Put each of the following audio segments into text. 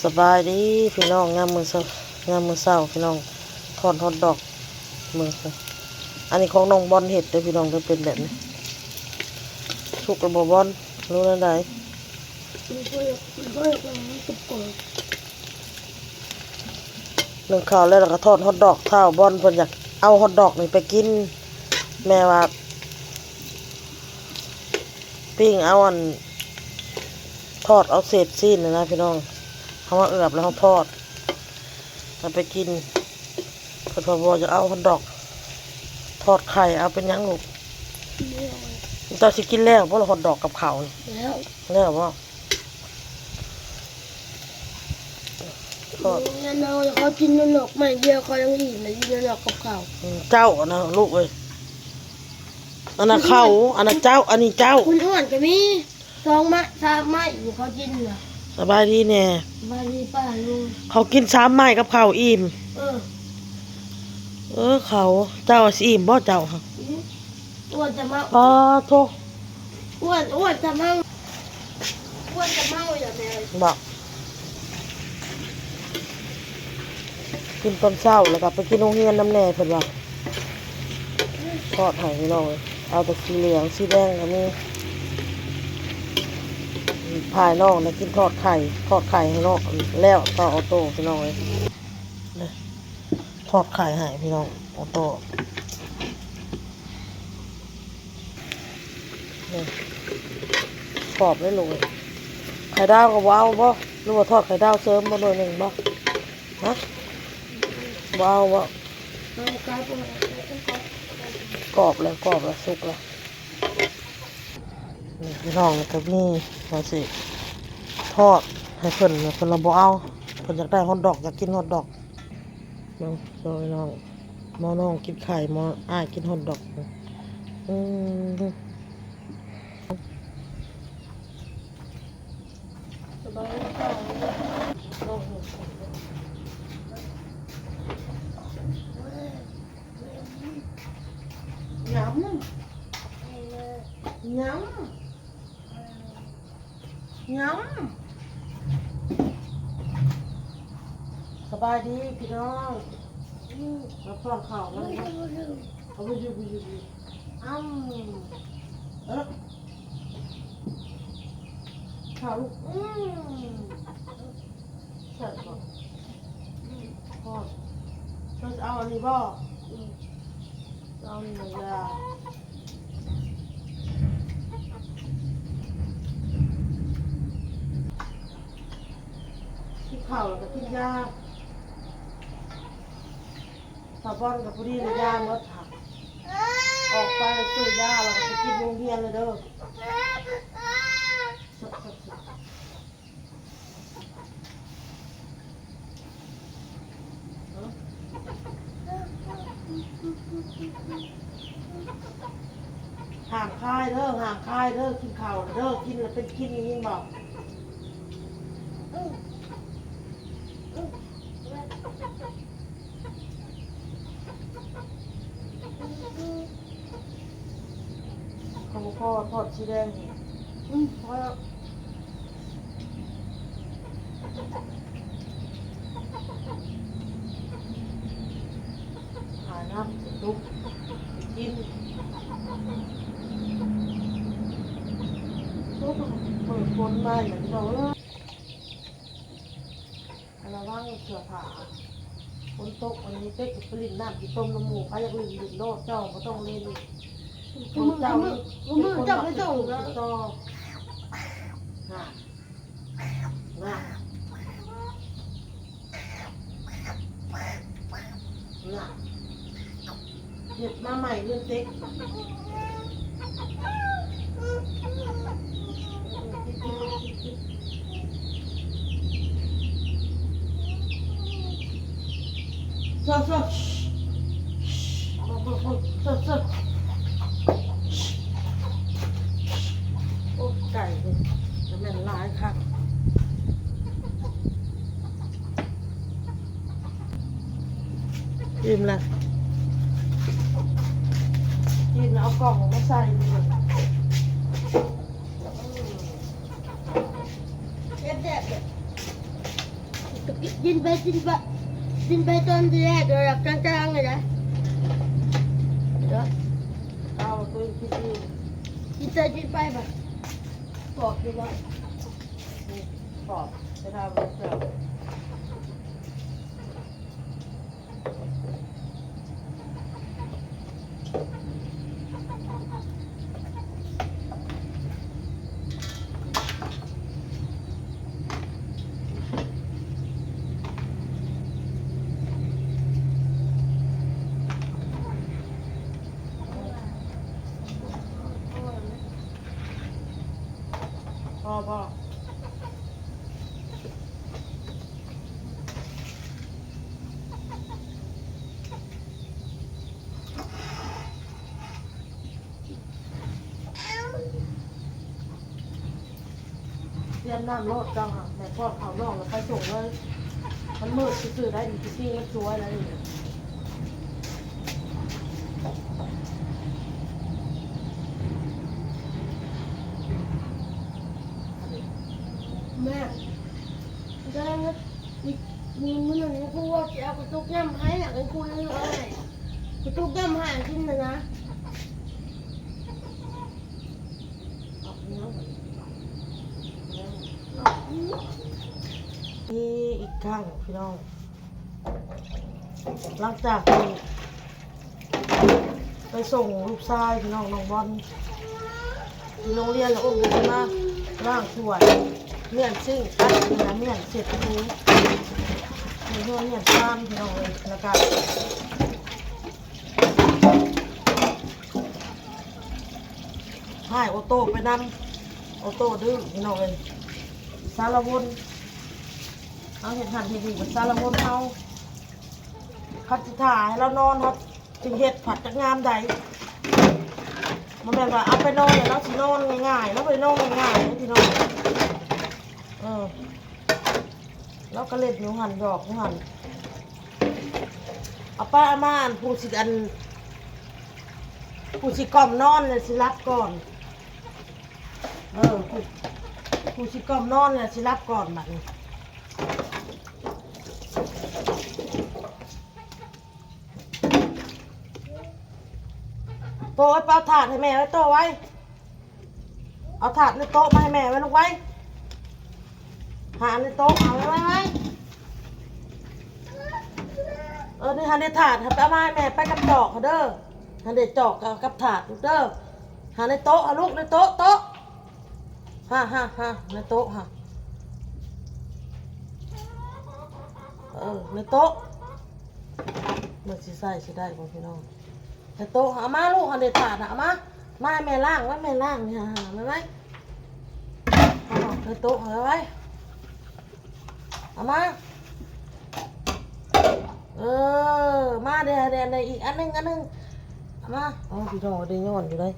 ສະບາຍດີພີ່ນ້ອງ ຍາມມື້ເຊົ້າ ຍາມມື້ເຊົ້າພີ່ນ້ອງ ທອດຮອດດອກ ເບິ່ງ ອັນນີ້ຂອງນ້ອງບອນເຮັດເດີພີ່ນ້ອງເດີ ເປັນແບບນີ້ ສຸກແລ້ວບໍ່ບອນ ຫຼືແນວໃດ? ໜຶ້ງເຂົ້າແລ້ວ ແລ້ວກໍທອດຮອດດອກ ທ້າວບອນເພິ່ນຢາກເອົາຮອດດອກນີ້ໄປກິນ ແມ່ວ່າ ປີ້ງເອົາອັນ ທອດເອົາເສດຊີ້ນນະພີ່ນ້ອງ ເຮົາມາເອືອບແລ້ວເຮົາທອດ ເອົາໄປກິນ ເພິ່ນວ່າບໍ່ຢາກເອົາຮອດດອກ ທອດໄຂ່ເອົາ ເປັນຫຍັງລູກ? ເຈົ້າຊິກິນແລ້ວບໍ່ລະ ຮອດດອກກັບເຂົ້ານີ້? ແລ້ວ ແລ້ວບໍ່? ທອດ ແມ່ນເຮົາ ເຂົາກິນນອກໆ ໄມ້ດຽວເຂົາຍັງອີ່ມ ໄດ້ກິນນອກໆ ກັບເຂົ້າ ອືມ ເຈົ້ານະລູກເອີຍ ອັນນັ້ນເຂົາ ອັນນັ້ນເຈົ້າ ອັນນີ້ເຈົ້າ ຄົນອ້ວນກໍມີ ສອງໄມ້ ສາມໄມ້ຢູ່ເຂົາກິນນະ ສະບາຍດີແດ່ ສະບາຍດີປ້າລຸງ ເຂົາກິນສາມໄມ້ກັບເຂົ້າອີ່ມ ເອີ ເອີ ເຂົາ ເຈົ້າຊິອີ່ມບໍ່ເຈົ້າ? ອືມ ອ້ວນຈະເມົາ ປາໂທ້ ອ້ວນ ອ້ວນຈະເມົາ ອ້ວນຈະເມົາຢ່າແມ່ ບໍ່ ກິນຕອນເຊົ້າ ແລ້ວກໍໄປກິນໂຮງຮຽນນຳແດ່ເພິ່ນວ່າ ທອດໃຫ້ພີ່ນ້ອງເອີຍ ເອົາແຕ່ສີເຫຼືອງ ສີແດງກໍມີ ພາຍນ້ອງໄດ້ກິນທອດໄຂ່ ທອດໄຂ່ໃຫ້ນ້ອງ ແລ້ວຕໍ່ອອໂຕ້ພີ່ນ້ອງເອີຍ ທອດໄຂ່ໃຫ້ພີ່ນ້ອງ ອອໂຕ້ ນີ້ ກອບເລີຍລູກເອີຍ ໄຂ່ດາວກໍບໍ່ເອົາບໍ່? ຫຼືວ່າທອດໄຂ່ດາວເສີມບໍ່ໜ່ວຍໜຶ່ງບໍ່? ຮະ ບໍ່ເອົາບໍ່? ກອບແລ້ວ ກອບແລ້ວ ສຸກແລ້ວ ນີ້ພີ່ນ້ອງ ກໍມີວ່າຊິທອດໃຫ້ເພິ່ນ ເພິ່ນລະບໍ່ເອົາ ເພິ່ນຢາກໄດ້ຮອດດອກ ຢາກກິນຮອດດອກ. ເບິ່ງ ສອງພີ່ນ້ອງ ໝໍ້ນ້ອງກິນໄຂ່ ໝໍ້ອ້າຍກິນຮອດດອກ ອືມ ສະບາຍດີ ຍຳ ຍຳ. ຍຳ ສະບາຍດີພີ່ນ້ອງ ມາປ້ອນເຂົ້ານຳ ເອົາ ບໍ່ຢູ່ ບໍ່ຢູ່ ບໍ່ຢູ່ ອ້ຳ ເອີ ເຂົ້າລູກ ອືມ ແຊບບໍ່? ອືມ ເຈົ້າຊິເອົາອັນນີ້ບໍ່? ອືມ ເອົານີ້ລະ ກິນເຂົ້າແລ້ວກໍກິນຢາ ສາວບອນກໍພໍດີລະ ຢາໝົດ ອອກໄປຊື້ຢາແລ້ວກໍໄປກິນໂຮງຮຽນແລ້ວເດີ. ຫ້າມຄາຍເດີ ຫ້າມຄາຍເດີ ກິນເຂົ້າເດີ ກິນແລ້ວເປັນກິນ ໄດ້ຍິນບໍ່? ເຂົາບໍ່ພໍ ທອດສີແດງນີ້ ອືມ ພໍແລ້ວ ຫານ້ຳ ໄປຕຸກ ໄປກິນ ໂອ້ ເປີດຝົນມາອີກແລ້ວ ພີ່ນ້ອງເອີຍ. ລະວັງເສື້ອຜ້າ ຝົນຕົກ ອັນນີ້ເຕັກໄປຫຼິ້ນນ້ຳຂີ້ຕົມນຳໝູ່ ໃຜຢາກຫຼິ້ນຫຼິ້ນໂລດ ເຈົ້າບໍ່ຕ້ອງຫຼິ້ນ ມື້ ເຈົ້າ ມື້ ມື້ ເຈົ້າໄປສົ່ງເນາະ ຕໍ່ ນະ ນະ ນະ. ເຮັດມາໃໝ່ເຮືອນເຕັກ ເຊີ ເຊີ ເຊີ ເຊີ ເຊີ ໂອ້ ໄກ່ເພິ່ນກະແມ່ນຫຼາຍຄັກ. ອີ່ມລະ ອີ່ມລະ ເອົາກ່ອງອອກມາໃສ່ ເຮັດແບບ ແບບ ກິນໄປ ກິນໄປ ກິນໄປຕອນທີ່ແລກ ແລ້ວກາງໆ ນີ້ນະ ເດີ ເອົາຕົວກິນອີກ ກິນໄປ ກິນໄປບາດ ປອກຢູ່ບໍ່? ປອກ ໄປທາງເຈົ້າ. ພໍບໍ່? ຕຽມນ້ຳໂລດເຈົ້າ ແມ່ປ້ອນເຂົ້ານ້ອງແລ້ວໄປສົ່ງເລີຍ ມັນມືດຊື່ໆ ໄດ້ ອີກຊິມັນສວຍແລ້ວນີ້. ແມ່ ມື້ນັ້ນ ມື້ນັ້ນ ຜູ້ວ່າຊິເອົາກະຕຸກຫຍ້ຳໃຫ້ ອັນຄຸຍຢູ່ ເອີຍ ກະຕຸກຫຍ້ຳໃຫ້ກິນນະນະ. ນີ້ອີກຄັ້ງພີ່ນ້ອງ ຫຼັງຈາກທີ່ໄປສົ່ງລູກຊາຍພີ່ນ້ອງ ນ້ອງບອນ ທີ່ໂຮງຮຽນ ແລ້ວອຸ້ມກັນມາລ້າງຖ້ວຍ ມ້ຽນຊິງ ຕັກ ມ້ຽນເຊັດຖູ ໃຫ້ເຮືອນມ້ຽນຊານພີ່ນ້ອງເອີຍ ແລ້ວກະ ໃຫ້ໂອໂຕ້ໄປນຳ ໂອໂຕ້ດື້ພີ່ນ້ອງເອີຍ ສາລະວົນ ເຮົາເຮັດຫັ້ນເຮັດນີ້ ມັນສາລະວົນເຮົາ ຄັນຊິຖ້າໃຫ້ລາວນອນ ເຮົາຈຶ່ງເຮັດ ພັດຈັກງາມໃດ ບໍ່ແມ່ນວ່າເອົາໄປນອນແລ້ວລາວຊິນອນງ່າຍໆ ລາວບໍ່ໄດ້ນອນງ່າຍໆເດ້ພີ່ນ້ອງ ເອີ ລາວກະເຫຼັ້ນຢູ່ຫັ້ນ ຫຍອກຢູ່ຫັ້ນ ເອົາໄປເອົາມາ ອັນຜູ້ຊິ ອັນຜູ້ຊິກ່ອມນອນແລ້ວຊິຫຼັບກ່ອນ ເອີ ຜູ້ ຜູ້ຊິກ່ອມນອນແລ້ວຊິຫຼັບກ່ອນບາດນີ້. ໂຕ ໄປເອົາຖາດໃຫ້ແມ່ໄວ້ ໂຕ ໄວ ເອົາຖາດໃນໂຕະມາໃຫ້ແມ່ໄວ້ລູກ ໄວ ຫາໃນໂຕະ ເອົາໄວ້ ໄວ ໄວ ເອີ ນີ້ຫັ້ນເດ້ຖາດ ໄປເອົາມາໃຫ້ແມ່ ໄປກັບຈອກຫັ້ນເດີ ຫັ້ນເດ້ຈອກກັບຖາດລູກເດີ ຫາໃນໂຕະ ຫາລູກໃນໂຕະ ໂຕະ ຫາ ຫາ ຫາ ໃນໂຕະ ຫາ ເອີ ໃນໂຕະ ມັນຊິໃສ່ຊິໄດ້ບໍ່ພີ່ນ້ອງ? ໃນໂຕະ ເອົາມາລູກ ອັນເດັດຂາດນະ ເອົາມາ ມາໃຫ້ແມ່ລ້າງ ມາແມ່ລ້າງນີ້ ຫາ ຫາ ໄວໆ ເອົາໃນໂຕະ ເອົາໄວ້ ເອົາມາ ເອີ ມາເດ້ ເດ້ ເດ້ ອີກອັນໜຶ່ງ ອັນໜຶ່ງ ເອົາມາ ເອົາ ພີ່ນ້ອງ ໄດ້ຍ້ອນຢູ່ເດ້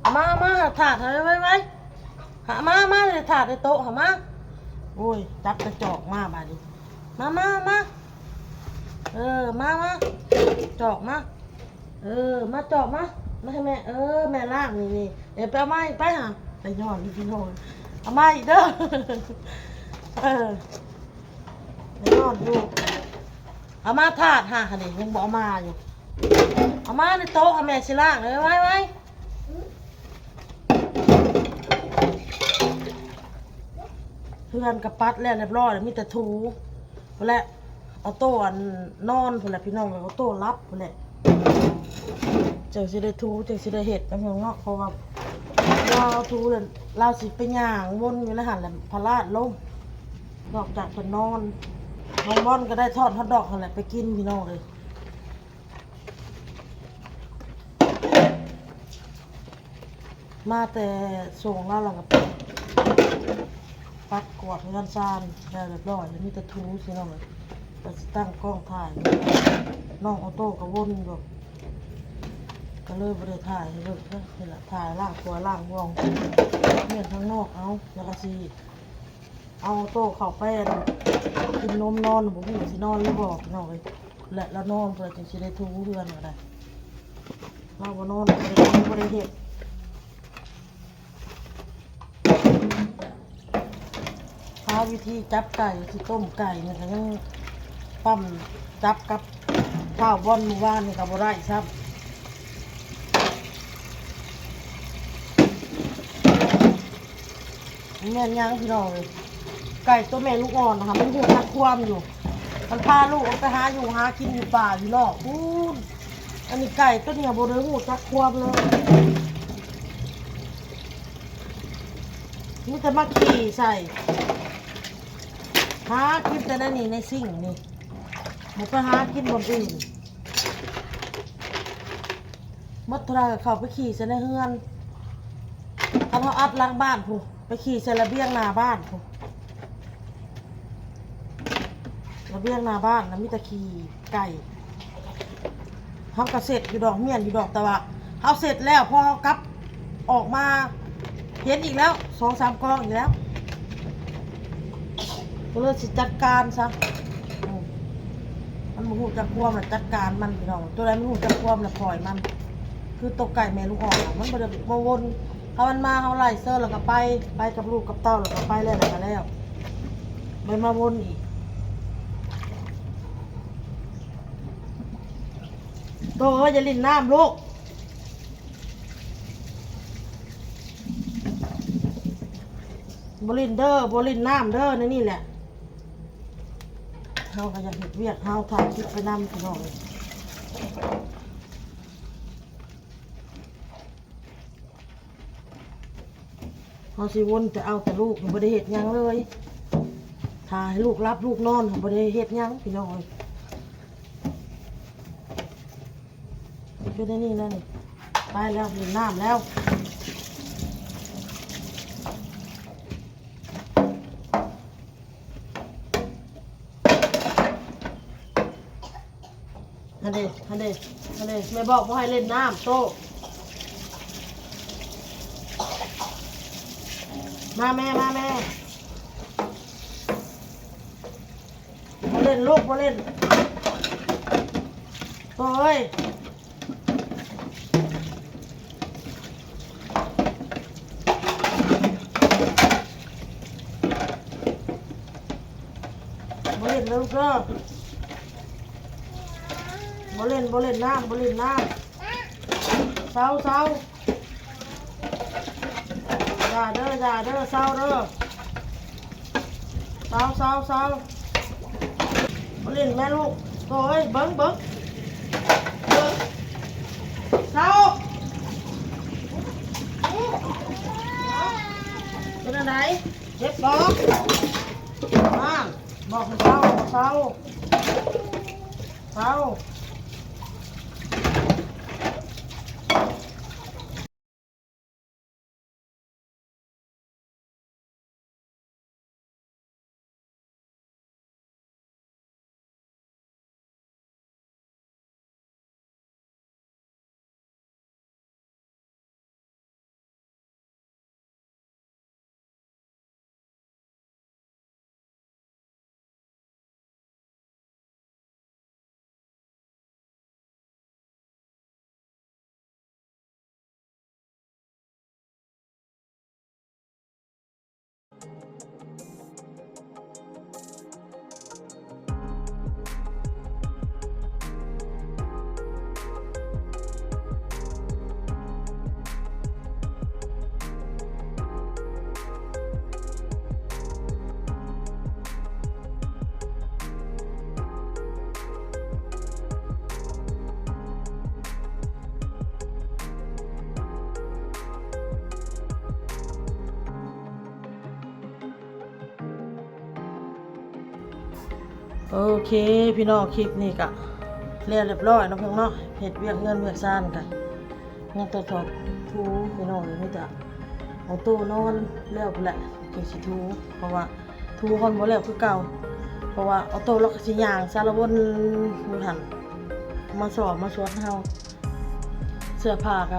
ເອົາມາ ເອົາມາ ຖາດ ຫາ ໄວໆ ຫາ ມາ ມາ ຖາດໃນໂຕະ ຫາ ມາ ໂອ້ຍ ຈັບກະຈອກມາບາດນີ້ ມາ ມາ ມາ ເອີ ມາ ມາ ຈອກມາ ເອີ ມາຈອກມາ ມາໃຫ້ແມ່ ເອີ ແມ່ລ້າງນີ້ ນີ້ ເອີ ໄປເອົາມາອີກ ໄປຫາ ໄປຍ້ອນພີ່ນ້ອງ ເອົາມາອີກເດີ ເອີ ໄປຍ້ອນຢູ່ ເອົາມາ ຖາດຫາ ນີ້ ຍັງບໍ່ເອົາມາຢູ່ ເອົາມາໃນໂຕະ ຫາແມ່ຊິລ້າງ ເອີ ໄວໆ ເຮືອນກະປັດແລ້ວລຽບຮ້ອຍ ມີແຕ່ຖູ ພຸ້ນແຫຼະ ອອໂຕ້ອັນນອນພຸ້ນແຫຼະພີ່ນ້ອງ ອອໂຕ້ຫຼັບພຸ້ນແຫຼະ ຈັ່ງຊິໄດ້ຖູ ຈັ່ງຊິໄດ້ເຮັດນຳພີ່ນ້ອງເນາະ ເພາະວ່າລາວຖູແລ້ວ ລາວຊິໄປຍ່າງວົນຢູ່ໃນຫັ້ນແຫຼະ ພະລາດລົ້ມ ນອກຈາກເພິ່ນນອນ ນ້ອງບອນກະໄດ້ທອດຮອດດອກຫັ້ນແຫຼະ ໄປກິນພີ່ນ້ອງເອີຍ. ມາແຕ່ສົ່ງລາວ ລາວກະປັດກວາດເຮືອນຊານແລ້ວລຽບຮ້ອຍ ມີແຕ່ຖູຊິນ້ອງເອີຍ ກະຊິຕັ້ງກ້ອງຖ່າຍ ນ້ອງອອໂຕ້ກະວົນຢູ່ ກະເລີຍບໍ່ໄດ້ຖ່າຍໃຫ້ເບິ່ງເດີ ນີ້ລະ ຖ່າຍລ້າງຖ້ວຍລ້າງບ່ວງ ແມ່ນທາງນອກເອົາ ແລ້ວກະຊິ ເອົາໂຕເຂົ້າໄປກິນນົມນອນ ບໍ່ຮູ້ຊິນອນຫຼືບໍ່ພີ່ນ້ອງເອີຍ ແລະລາວນອນພຸ້ນແຫຼະ ຈຶ່ງຊິໄດ້ຖູເຮືອນກະໄດ້ ລາວບໍ່ນອນກະບໍ່ໄດ້ຖູ ບໍ່ໄດ້ເຮັດ ພາ ວິທີຈັບໄກ່ ທີ່ຕົ້ມໄກ່ນີ້ກໍຍັງປ້ຳຈັບກັບຂ້າວບ່ອນມື້ວານນີ້ກໍບໍ່ໄດ້ຊ້ຳ. ແມ່ນຫຍັງພີ່ນ້ອງເອີຍ ໄກ່ຕົວແມ່ລູກອ່ອນນະ ມັນຮູ້ຈັກຄວາມຢູ່ ມັນພາລູກອອກໄປຫາຢູ່ຫາກິນຢູ່ປ່າຢູ່ນອກພຸ້ນ. ອັນນີ້ໄກ່ຕົວນີ້ບໍ່ໄດ້ຮູ້ຈັກຄວາມເລີຍ ມີແຕ່ມາຂີ້ໃສ່ ຫາກິນແຕ່ໃນນີ້ ໃນຊິງນີ້ ບໍ່ໄປຫາກິນບ່ອນອື່ນ. ໝົດເທົ່າໃດກໍເຂົ້າໄປຂີ້ໃສ່ໃນເຮືອນ ຄັນເຮົາອັດຫຼັງບ້ານພຸ້ນ ໄປຂີ້ໃສ່ລະບຽງໜ້າບ້ານພຸ້ນ. ລະບຽງໜ້າບ້ານນະມີແຕ່ຂີ້ໄກ່. ເຮົາກໍເຊັດຢູ່ດອກ ມ້ຽນຢູ່ດອກ ແຕ່ວ່າເຮົາເຊັດແລ້ວ ພໍເຮົາກັບອອກມາ ເຫັນອີກແລ້ວ ສອງສາມກອງອີກແລ້ວ ກໍເລີຍຊິຈັດການຊະ. ອືມ ມັນບໍ່ຮູ້ຈັກຄວາມລະຈັດການມັນພີ່ນ້ອງ ຕົວໃດມັນຮູ້ຈັກຄວາມລະປ່ອຍມັນ ຄືຕົວໄກ່ແມ່ລູກອ່ອນ ມັນບໍ່ໄດ້ມາວົນ ຖ້າມັນມາເຮົາໄລ່ເຊີນແລ້ວກໍໄປ ໄປກັບລູກກັບເຕົ້າແລ້ວກໍໄປແລ້ວ ແລ້ວກໍແລ້ວ ບໍ່ມາວົນອີກ. ໂຕເອີຍ ຢ່າຫຼິ້ນນ້ຳລູກ ບໍ່ຫຼິ້ນເດີ ບໍ່ຫຼິ້ນນ້ຳເດີ ໃນນີ້ແຫຼະ. ເຮົາກໍຢາກເຮັດວຽກ ເຮົາຖ່າຍຄລິບໄປນຳພີ່ນ້ອງເອີຍ. ເຮົາຊິວົນແຕ່ເອົາແຕ່ລູກ ບໍ່ໄດ້ເຮັດຫຍັງເລີຍ ຖ້າໃຫ້ລູກຫຼັບລູກນອນ ບໍ່ໄດ້ເຮັດຫຍັງພີ່ນ້ອງເອີຍ. ເປັນອັນນີ້ແລ້ວນີ້ ໄປແລ້ວ ເປັນນ້ຳແລ້ວ. ຫັ້ນເດ້ ຫັ້ນເດ້ ຫັ້ນເດ້ ແມ່ບອກບໍ່ໃຫ້ຫຼິ້ນນ້ຳໂຕ. ມາແມ່ ມາແມ່. ບໍ່ຫຼິ້ນລູກ ບໍ່ຫຼິ້ນ ໂຕເອີຍ. ບໍ່ຫຼິ້ນເດີລູກເດີ ບໍ່ຫຼິ້ນ ບໍ່ຫຼິ້ນນ້ຳ ບໍ່ຫຼິ້ນນ້ຳ ເຊົາ ເຊົາ. ຢ່າເດີ ຢ່າເດີ ເຊົາເດີ ເຊົາ ເຊົາ ເຊົາ. ບໍ່ຫຼິ້ນແມ່ລູກ ໂຕເອີຍ ເບິ່ງ ເບິ່ງ ເບິ່ງ ເຊົາ. ເປັນອັນໃດ ເຈັບບໍ່? ນັ້ນ ບອກໃຫ້ເຊົາ ເຊົາ ເຊົາ. ໂອເຄພີ່ນ້ອງ ຄລິບນີ້ກະແລ້ວຮຽບຮ້ອຍເນາະພີ່ນ້ອງເນາະ ເຮັດວຽກເຮືອນວຽກຊານກະຍັງແຕ່ຖອກຖູພີ່ນ້ອງເອີຍ ມີແຕ່ເອົາໂຕນອນແລ້ວພຸ້ນແຫຼະ ຈຶ່ງຊິຖູ ເພາະວ່າຖູຮອນບໍ່ແລ້ວຄືເກົ່າ ເພາະວ່າເອົາໂຕລະກະຊິຍ່າງສາລະວົນຢູ່ຫັ້ນ ມາຊອມມາຊວນເຮົາ. ເສື້ອຜ້າກໍ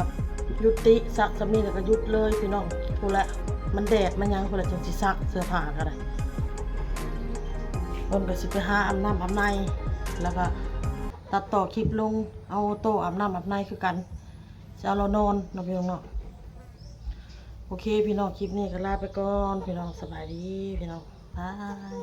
ຢຸດຕິຊັກສ່ຳນີ້ແລ້ວກໍຢຸດເລີຍພີ່ນ້ອງ ພຸ້ນແຫຼະ ມັນແດດມັນຫຍັງພຸ້ນແຫຼະ ຈຶ່ງຊິຊັກເສື້ອຜ້າກໍໄດ້. ເພິ່ນກໍຊິໄປຫາອາບນ້ຳອາບໃນ ແລ້ວກໍຕັດຕໍ່ຄລິບລົງ ເອົາໂຕອາບນ້ຳອາບໃນຄືກັນ ຊິເອົາລາວນອນເນາະພີ່ນ້ອງເນາະ. ໂອເຄພີ່ນ້ອງ ຄລິບນີ້ກໍລາໄປກ່ອນພີ່ນ້ອງ ສະບາຍດີພີ່ນ້ອງ. ບາຍ.